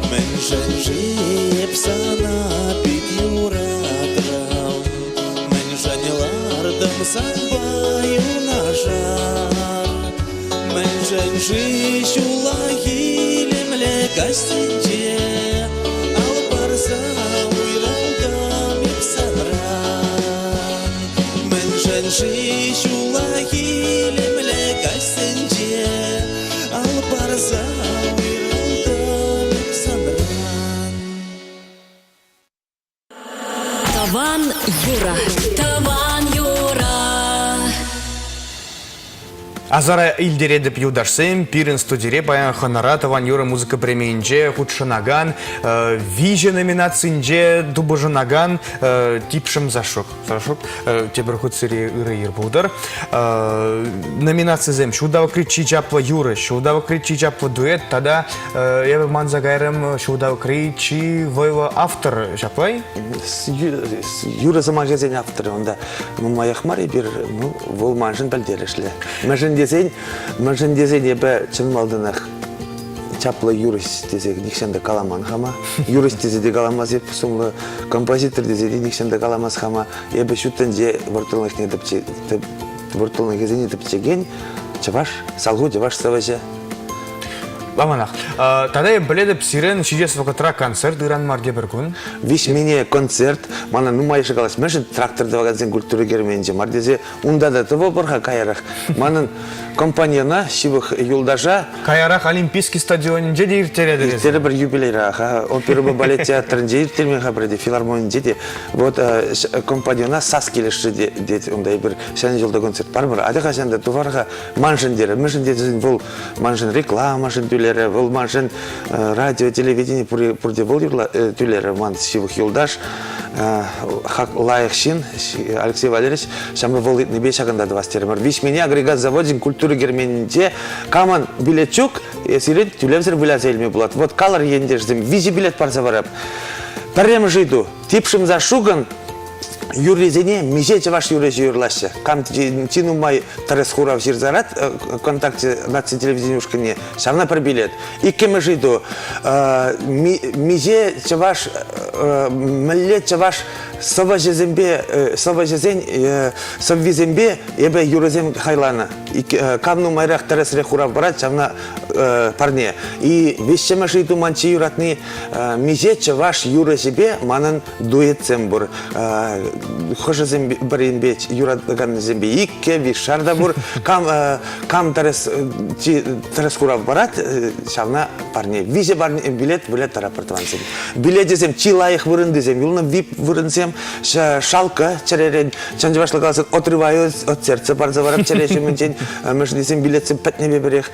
Мӗншӗн-ши эп сана пит юратрӑм, Мӗншӗн лартӑм санпа юнашар? Мӗншӗн-ши ҫуллахи илемлӗ каҫсенче Ал парса уйрӑлтӑм эп санран? Мӗншӗн-ши ҫуллахи илемлӗ каҫсенче Ал парса уйрӑлтӑм эп санран? Тӑван юрӑ. Тӑван юрӑ. Азара илтеретӗп юлташсем, пирӗн студире паян хӑнара Тӑван юрӑ музыка премийӗнче хутшӑнакан, виҫӗ номинацинче тупӑшӑнакан Типшӗм Сашук. Сашук, тепӗр хут сире ырӑ ир пултӑр. Номинацисем Ҫулталӑкри чи чаплӑ юрӑ, Ҫулталӑкри чи чаплӑ дуэт тата эпӗ манса кайрӑм Ҫулталӑкри чи вӑйлӑ автор ҫапла-и? Юрӑ сӑмахӗсен авторӗ унта нумаях мар эпир, ну, вӑл маншӑн пӗлтерӗшлӗ. Мӗншӗн тесен, мӗншӗн тесен эпӗ чӑн малтанах чаплӑ юрӑҫ тесе нихҫан та каламан хама. Юрӑҫ тесе те каламас эп, сумлӑ композитор тесе те нихҫан та каламас хама. Эпӗ ҫут тӗнче вӑрттӑнлӑхне тӗпче, вӑрттӑнлӑхӗсене тӗпчекен чӑваш, салху чӑваш сӑвӑҫӗ. Ламанах. Тата эп пӗлетӗп, сирӗн ҫитес вӑхӑтра концерт ыран мар тепӗр кун. Виҫмине концерт. Мана нумайӑшӗ калаҫ, мӗншӗн трактор тӑвакансен культура керменӗнче мар тесе унта та тӑвӑпӑр-ха каярах. Манӑн компаньона, ҫывӑх юлташа... Каярах Олимпийский стадионӗнче те ирттеретӗр Ирттерӗпӗр юбилейра. Оперӑпа балет театрӗнче ирттермен-ха пӗр те, филармонинче те. Вот компаньона сас килӗшрӗ тет унта эпир ҫӗнӗ ҫулта концерт парӑпӑр. Атя-ха ҫанда тӑвар-ха маншӑн терӗ. Мӗншӗн тесен вӑл маншӑн рекламашӑн тӳлерӗ, вӑл маншӑн радио, телевидени пурте вӑл тӳлерӗ. Ман ҫывӑх юлташ, лайӑх ҫын Алексей Валерьевич ҫамрӑк вӑл ыйтнипе ҫакӑнта тӑвас терӗмӗр. Виҫмине агрегат завочӗн культура керменӗнче камӑн билет ҫук, сире тӳлевсӗр выляса илме пулать. Вот калӑр ентешсем, виҫӗ билет парса парап. Пӗрремӗш ыйту. Типшӗм Сашукӑн юррисене миҫе чӑваш юрӑҫи юрлаҫҫӗ? Кам чи нумай тӗрӗс хурав ҫырсарать ВКонтакте наци телевидени ушкӑнне, ҫавна пӗр билет. Иккӗмӗш ыйту. Миҫе чӑваш, мӗнле чӑваш сӑвӑҫӗсемпе, сӑвӑҫӗсен сӑввисемпе эпӗ юрӑсем хайланӑ? Кам нумайрах тӗрӗсрех хурав парать, ҫавна парне. И виҫҫӗмӗш ыйту ман чи юратни миҫе чӑваш юрӑҫипе манӑн дуэтсем пур. Хӑшӗсем пӗринпе юратаканнисемпе иккӗ, виҫшар та пур. Кам, кам тӗрӗс, тӗрӗс хурав парать, ҫавна парне. Виҫӗ парне, билет вылят тарапӑр тӑвансем. Билечӗсем чи лайӑх вырӑнтисем, юлнӑ вип вырӑнсем, шалка чӗререн, чӑн чӑвашла каласан, отрываю от сердца парса парап чӗре ҫумӗнчен, мӗншӗн билетсем пӗтнӗпе пӗрех.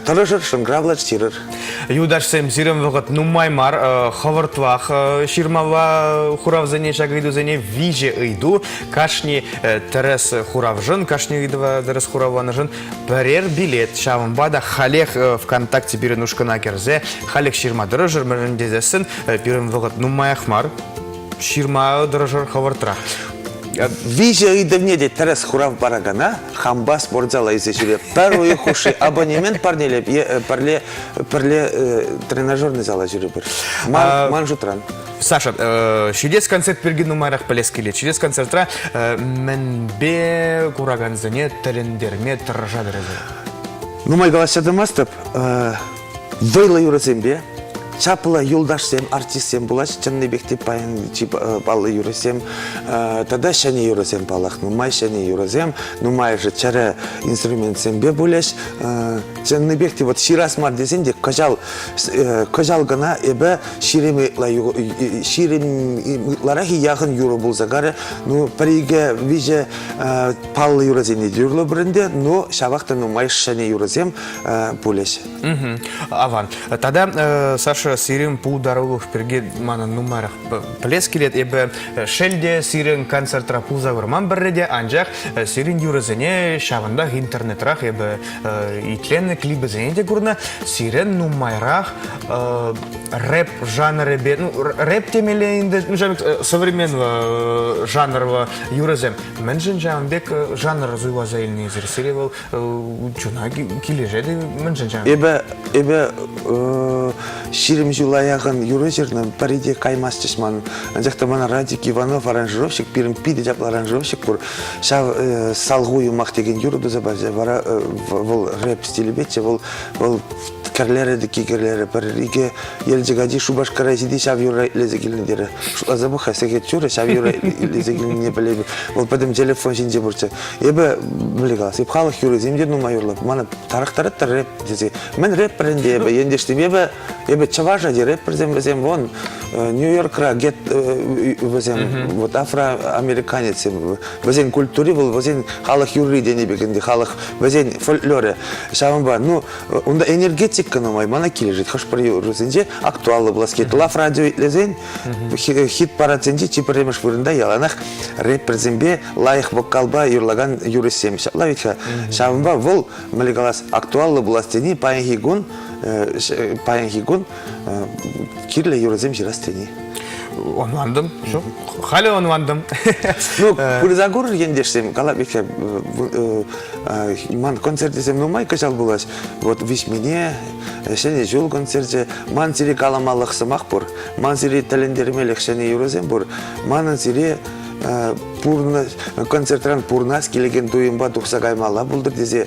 Тӑрӑшӑр, шӑнкӑравлӑр, ҫырӑр. Юлташсем, сирӗн вӑхӑт нумай мар, хӑвӑртлах ҫырмалла хуравсене ҫак ыйтусене виҫӗ ыйту. Кашни тӗрӗс хуравшӑн, кашни ыйтӑва тӗрӗс хуравланӑшӑн пӗрер билет. Ҫавӑнпа та халех ВКонтакте пирӗн ушкӑна кӗрсе халех ҫырма тӑрӑшӑр, мӗншӗн тесессӗн пирӗн вӑхӑт нумаях мар. Ҫырма тӑрӑшӑр хӑвӑртрах. Виҫӗ ыйтӑвне те тӗрӗс хурав паракана хампа спортзала илсе ҫӳреп. Пӗр уйӑх хушши абонемент парнелеп е пӗрле пӗрле тренажерный зала ҫӳрӗпӗр. Ман, ман шутран. Саша, ҫитес концерт пирки нумайрах пӗлес килет. Ҫитес концертра мӗнпе куракансене тӗлӗнтерме тӑрӑшатӑр эсир? Нумай калаҫса тӑмастӑп. Вӑйлӑ юрӑсемпе. Чаплӑ юлташсем, артистсем пулаҫ, чӑннипех те паян чи паллӑ юрӑсем. Тата ҫӗнӗ юрӑсем паллах, нумай ҫӗнӗ юрӑсем, нумайӑшӗ чӗрӗ инструментсемпе пулӗҫ. Чӑннипех те вот ҫырас мар тесен те кӑҫал кӑҫал кӑна эпӗ 20 ытла 20 ытларах яхӑн юрӑ пулса карӗ. Ну, пӗр-икӗ, виҫӗ паллӑ юрӑсене те юрлӑпӑр ӗнтӗ, но ҫавах та нумай ҫӗнӗ юрӑсем пулӗҫ. Аван. Тата, Саша, сирӗн пултарулӑх пирки манӑн нумайрах пӗлес килет. Эпӗ шел те сирӗн концертра пулса курман пӗрре те, анчах сирӗн юрӑсене ҫавӑнтах интернетрах эпӗ итленӗ, клипӗсене те курнӑ. Сирӗн нумайрах рэп жанрӗпе, ну, рэп темелле ӗнтӗ, ну, ҫав современлӑ жанрлӑ юрӑсем. Мӗншӗн ҫавӑн пек жанр суйласа илнӗ эсир? Сире вӑл чуна килӗшет-и? Мӗншӗн ҫавӑн? Эпӗ, эпӗ 20 ҫула яхӑн юрӑ ҫырнӑ, пӗри те каймастчӗҫ ман. Анчах та мана Радик Иванов аранжировщик, пирӗн питӗ чаплӑ аранжировщик пур. Ҫав «Салху юмах» текен юрӑ туса пачӗ. Вара вӑл рэп стилӗпеччӗ, вӑл, вӑл кӗрлерӗ те кӗрлерӗ. Пӗр-икӗ Елчӗк ачи Шупашкара ҫити ҫав юрра итлесе килнӗ терӗ. Шутласа пӑх-ха, сехет ҫурӑ ҫав юрра итлесе килнине пӗлетӗп. Вӑл пӗтӗм телефон ҫинче пурччӗ. Эпӗ, мӗнле калас, эп халӑх юррисем те нумай юрлап. Мана тарӑхтарать та рэп тесе. Мӗн рэпер ӗнтӗ эпӗ, ентешсем. Эпӗ, эпӗ чӑваш ачи, рэперсем вӗсем вон Нью-Йоркра гет вӗсем, вот афроамериканецсем. Вӗсен культури вӑл вӗсен халӑх юрри тенӗ пек ӗнтӗ, халӑх вӗсен фольклорӗ. Ҫавӑнпа, ну, унта энергетика нумай, мана килӗшет. Хӑш-пӗр юрӑсенче актуаллӑ пулас килет. Лав радио итлесен хит-парадсенче чи пӗрремӗш вырӑнта яланах рэперсемпе лайӑх вокалпа юрлакан юрӑҫсем. Ҫапла вӗт-ха. Ҫавӑнпа вӑл, мӗнле калас, актуаллӑ пулас тени паянхи кун паянхи кун кирлӗ юрӑсем ҫырас тени. Ӑнлантӑм. Ҫук. Халӗ ӑнлантӑм. Ну, пырса курӑр ентешсем, калап вӗт-ха, ман концертсем нумай кӑҫал пулаҫ. Вот виҫмине, Ҫӗнӗ ҫул концерчӗ. Ман сире каламалӑх сӑмах пур. Ман сире тӗлӗнтермелӗх ҫӗнӗ юрӑсем пур. Манӑн сире пурнӑҫ, концертран пурнас килекен туйӑмпа тухса каймалла пултӑр тесе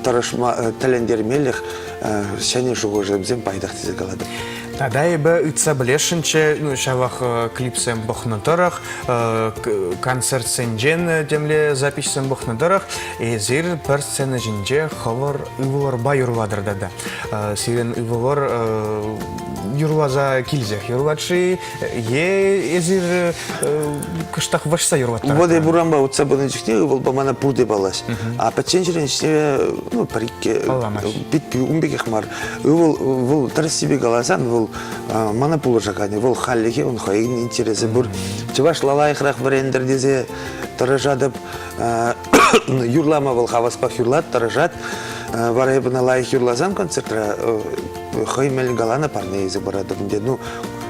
тӑрӑшма, тӗлӗнтермелӗх ҫӗнӗ шухӑшӑмсем пайтах тесе калатӑп. Тата эпӗ ыйтса пӗлесшӗнччӗ, ну, ҫавах клипсем пӑхнӑ тӑрӑх, концертсенчен темле записьсем пӑхнӑ тӑрӑх, эсир пӗр сцена ҫинче хӑвӑр ывӑлӑрпа юрлатӑр тата. Сирӗн ывӑлӑр юрласа килсех юрлать-ши е эсир кӑштах вӑрҫса юрлаттарать? Вот эп урампа утса пынӑ чухне ывӑлпа мана пурте паллаҫ. А пӗччен ҫӳренӗ чухне, ну, пӗр-иккӗ пит ун пекех мар. Ывӑл, вӑл тӗрӗссипе каласан, вӑл мана пулӑшаканӗ. Вӑл хальлӗхе ун хӑйӗн интересӗ пур. Чӑвашла лайӑхрах вӗрентӗр тесе тӑрӑшатӑп. Юрлама вӑл хаваспах юрлать, тӑрӑшать. Вара эп ӑна лайӑх юрласан концертра хӑй мӗн каланӑ парне илсе паратӑп ӗнтӗ. Ну,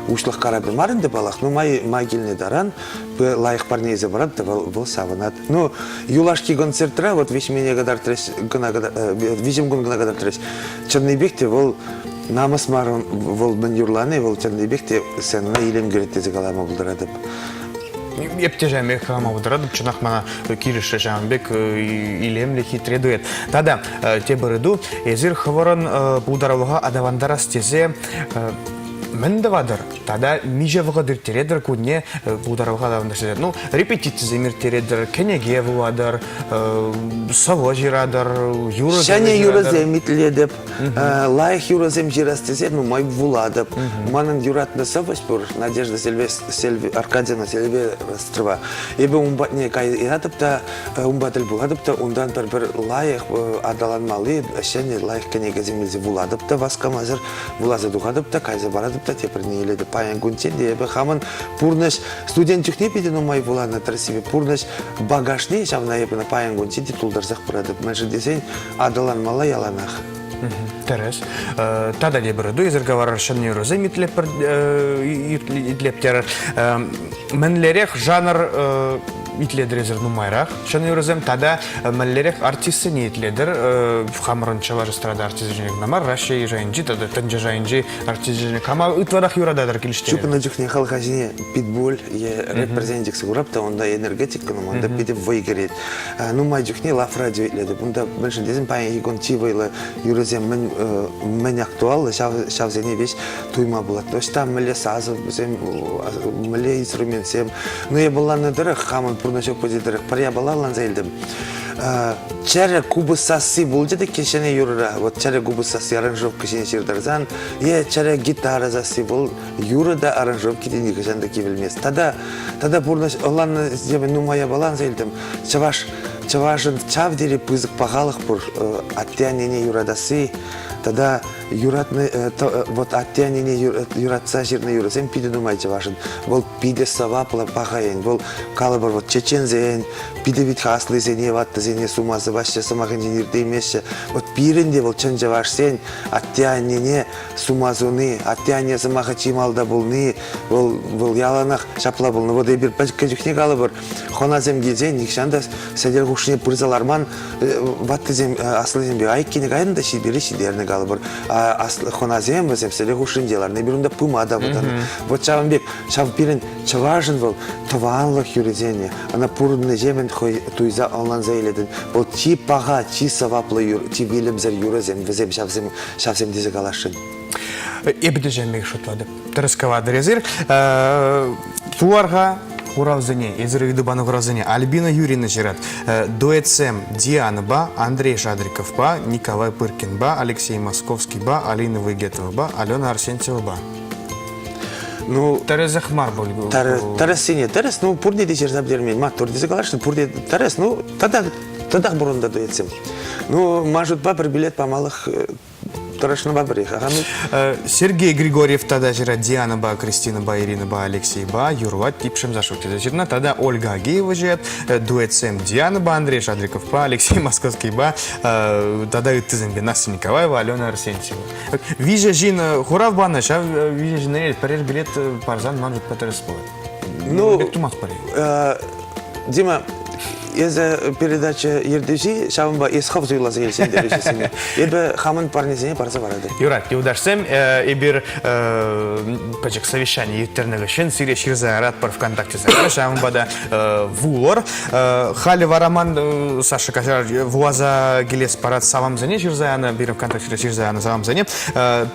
уҫлӑх карапӗ мар ӗнтӗ паллах, ну май, май килнӗ таран лайӑх парне илсе парать та вӑл, вӑл савӑнать. Ну, юлашки концертра вот виҫмене кӑтартрӗҫ, кӑна, виҫӗм кун кӑна кӑтартрӗҫ. Чӑннипех те вӑл намӑс мар, вӑл мӗн юрлани, вӑл чӑннипех те сценӑна илем кӳрет тесе калама пултаратӑп. Эп те ҫавӑн пек калама пултаратӑп, чӑнах мана килӗшрӗ ҫавӑн пек илемлӗ, хитре дуэт. Тата тепӗр ыйту, эсир хӑвӑрӑн пултарулӑха аталантарас тесе мӗн тӑватӑр? Тата миҫе вӑхӑт ирттеретӗр кунне пултарулӑха аталантарас тесе? Ну, репетицисем ирттеретӗр, кӗнеке вулатӑр, сӑвӑ ҫыратӑр, юрӑ Ҫӗнӗ юрӑсем итлетӗп. Лайӑх юрӑсем ҫырас тесе нумай вулатӑп. Манӑн юратнӑ сӑвӑҫ пур, Надежда Аркадьевна Сильвестрова. Эпӗ ун патне каятӑп та, унпа тӗл пулатӑп та, унтан пӗр-пӗр лайӑх аталанмалли ҫӗнӗ лайӑх кӗнекесем илсе вулатӑп та васкамасӑр вуласа тухатӑп та, кайса паратӑп та тепӗрне илетӗп. Паян кунччен те эпӗ хамӑн пурнӑҫ студент чухне питӗ нумай вуланӑ тӗрӗссипе пурнӑҫ багажне ҫавна эпӗ паян кунччен те тултарсах пыратӑп. Мӗншӗн тесен аталанмалла яланах. Тӗрӗс. Тата тепӗр ыйту эсир каларӑр ҫӗнӗ юрӑсем итлептер. Мӗнлерех жанр. итлетӗр эсир нумайрах ҫӗнӗ юрӑсем тата мӗнлерех артистсене итлетӗр? Хамӑрӑн чӑваш эстрада артисчӗсене кӑна мар, Раҫҫей шайӗнчи тата тӗнче шайӗнчи артистсене кама ытларах юрататӑр килӗштеретӗр? Чупнӑ чухне халӑха ҫине питбуль е рэперсен чиксе курап та унта энергетика нумай, унта питӗ вӑй кӗрет. Нумай чухне лав радио итлетӗп. Унта мӗншӗн тесен паянхи кун чи вӑйлӑ юрӑсем мӗн мӗн актуаллӑ, ҫавсене веҫ туйма пулать. Ӑҫта мӗнле сасӑ вӗсем, мӗнле инструментсем. Ну, эпӗ ӑнланнӑ тӑрӑх, хамӑн пурнӑҫ опычӗ тӑрӑх пӗр япала ӑнланса илтӗм. Чӗрӗ купӑс сасси пулчӗ те ҫӗнӗ юрӑра. Вот чӗрӗ купӑс сасси аранжировка ҫине ҫыртарсан, е чӗрӗ гитара сасси вӑл юрӑ та аранжировки те нихӑҫан та кивелмест. Тата тата пурнӑҫ ӑнланнӑ теме нумай япала ӑнланса илтӗм. Чӑваш чӑвашӑн ҫав тери пысӑк пахалӑх пур. Атте-аннене юратасси тата юратнӑ вот атте-аннене юратса ҫырнӑ юрӑсем питӗ нумай чӑвашӑн. Вӑл питӗ сӑваплӑ паха ен. Вӑл калӑпӑр вот чеченсен, питӗ вит-ха аслисене, ваттисене сума сӑваҫҫӗ, сӑмахӗнчен иртеймеҫҫӗ. Вот пирӗн те вӑл чӑн чӑвашсен атте-аннене сума суни, атте-анне сӑмахӗ чи малта пулни, вӑл, вӑл яланах ҫапла пулнӑ. Вот эпир пӗчӗккӗ чухне калӑпӑр, хӑнасем килсен нихҫан та сӗтел хушшине пырса ларман ваттисем аслисемпе айккине кайнӑ та ҫитере ҫитернӗ калӑпӑр. Аслӑ хӑнасем вӗсем сӗтел хушшинче ларнӑ. Эпир унта пыма та вӑтаннӑ. Вот ҫавӑн пек ҫав пирӗн чӑвашӑн вӑл тӑванлӑх юрисене, ӑна пурӑннӑҫемӗн хӑй туйса ӑнланса илетӗн. Вӑл чи паха, чи сӑваплӑ юр, чи вилӗмсӗр юрӑсем вӗсем ҫавсем, ҫавсем тесе каласшӑн. Эпӗ те ҫавӑн пек шутлатӑп. Тӗрӗс калатӑр эсир. Туарха хуравсене, эсир ыйту панӑ хуравсене Альбина Юрьевна ҫырать. Дуэтсем Дианӑпа, Андрей Шадриковпа, Николай Пыркинпа, Алексей Московскийпа, Алина Выгетовӑпа, Алена Арсентьевӑпа. Ну, тӗрӗсех мар пуль. Тӗрӗссине тӗрӗс, ну, пурне те ҫырса пӗтермен. Маттур тесе каласшӑн, пурте тӗрӗс, ну, татах, татах пурӑнта дуэтсем. Ну, ман шутпа пӗр билет памалӑх тӑрӑшнӑпа пӗрех. Сергей Григорьев тата ҫыра Дианӑпа, Кристинӑпа, Иринӑпа, Алексейпа юрлать типшӗм Сашук тесе ҫырнӑ. Тата Ольга Агеева ҫырать дуэтсем Дианӑпа, Андрей Шадриковпа, Алексей Московскийпа тата ыттисемпе Настя Николаева, Алена Арсентьева. Виҫӗ ҫын хурав панӑ, ҫав виҫӗ ҫынна пӗрер билет парсан ман шутпа тӗрӗс пулать. Ну, пек тумастпӑр. Дима, эсӗ передача ертӳҫи, ҫавӑнпа эс хӑв суйласа илсен ертӳҫӗсене. Эпӗ хамӑн парнесене парса паратӑп. Юрать, юлташсем, эпир пӗчӗк совещани ирттернӗ хыҫҫӑн сире ҫырса яратпӑр ВКонтакте сайтра, ҫавӑнпа та вулӑр. Халӗ вара ман Саша каҫар вуласа килес парад саламсене ҫырса янӑ, пирӗн ВКонтактре ҫырса янӑ саламсене.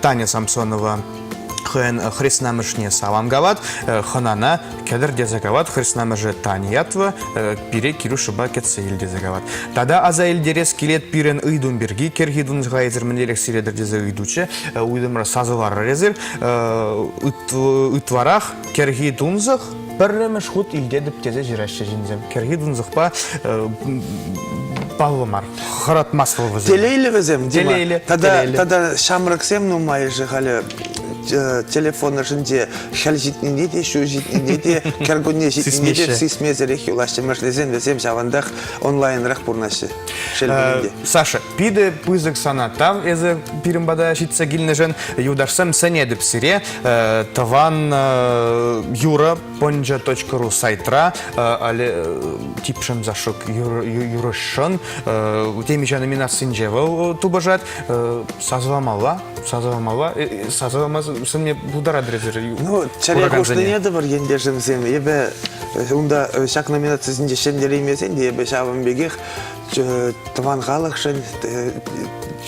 Таня Самсонова хӑйӗн хреснамӑшне салам калать, хӑнана кӗтӗр тесе калать, хреснамӑшӗ Таня ятлӑ, пире Кирюшӑпа кӗтсе ил тесе калать. Тата аса илтерес килет пирӗн ыйтум пирки, кӗрхи тунсӑха эсир мӗнлерех сиретӗр тесе ыйтуччӗ. Уйрӑмра сасӑларӑр эсир. Ытларах кӗрхи тунсӑх пӗрремӗш хут илтетӗп тесе ҫыраҫҫӗ ҫынсем. Кӗрхи тунсӑхпа паллӑ мар. Хӑратмасть вӑл вӗсене. Телейлӗ вӗсем, Дима. Телейлӗ. Тата, телейлӗ. тата ҫамрӑксем нумайӑшӗ халӗ телефон ӑшӗнче хӗл ҫитнине те, ҫу ҫитнине те, кӗркунне ҫитнине те сисмесӗрех юлаҫҫӗ. Мӗншӗн вӗсем ҫавӑнтах онлайнрах пурӑнаҫҫӗ. Шел пулин те. Саша, питӗ пысӑк сана тав эсӗ пирӗн пата ҫитсе килнӗшӗн. Юлташсем, сӗнетӗп сире тӑван юрӑ пӑнчӑ.ру сайтра типшӗм Сашук юрӑҫшӑн темиҫе номинацинче вӑл тупӑшать. Сасӑламалла, сасӑламалла, сасӑлама сӗнме пултаратӑр эсир. Ну, чӗре хушнине тӑвӑр ентешӗмсем. Эпӗ унта ҫак номинацисенче ҫӗнтереймесен те эпӗ ҫавӑн пекех тӑван халӑхшӑн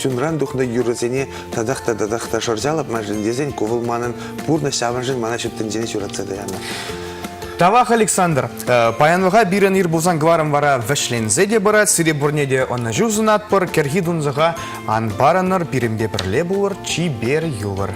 чунран тухнӑ юрӑсене татах та татах та шӑрҫалап мӗншӗн тесен ку вӑл манӑн пурнӑҫ ҫавӑншӑн мана ҫут тӗнчене ҫуратса та янӑ. Тавах, Александр. Паянлӑха пирӗн ир пулсан кӑларӑм вара вӗҫленсе те пырать. Сире пурне те ӑнӑҫу сунатпӑр. Кӗрхи тунсӑха ан парӑнӑр, пирӗнпе пӗрле пулӑр, чипер юлӑр.